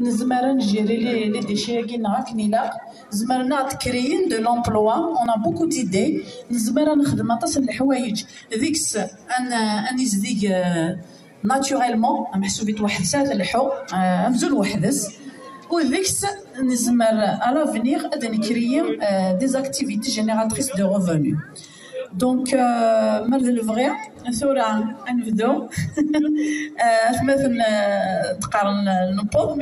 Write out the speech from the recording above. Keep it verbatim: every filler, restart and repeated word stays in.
Nezmer ad njiri les, les déchets-agi-nneɣ akken ilaq. Zemren ad créer de l'emploi. On a beaucoup d'idées. Nezmer ad nexdem aṭas n leḥwayeǧ deg-s, ad n-, ad nizdig, euh, naturellement, meḥsub-it weḥd-s ara telḥu, euh, amzun weḥd-s. U deg-s nezmer à l'avenir ad n-créer, euh, des activités génératrices de revenus. Donc, euh, ma d lebɣi, tura ad nebdu. Euh, atmaten, euh, qqaren, euh, newweḍ.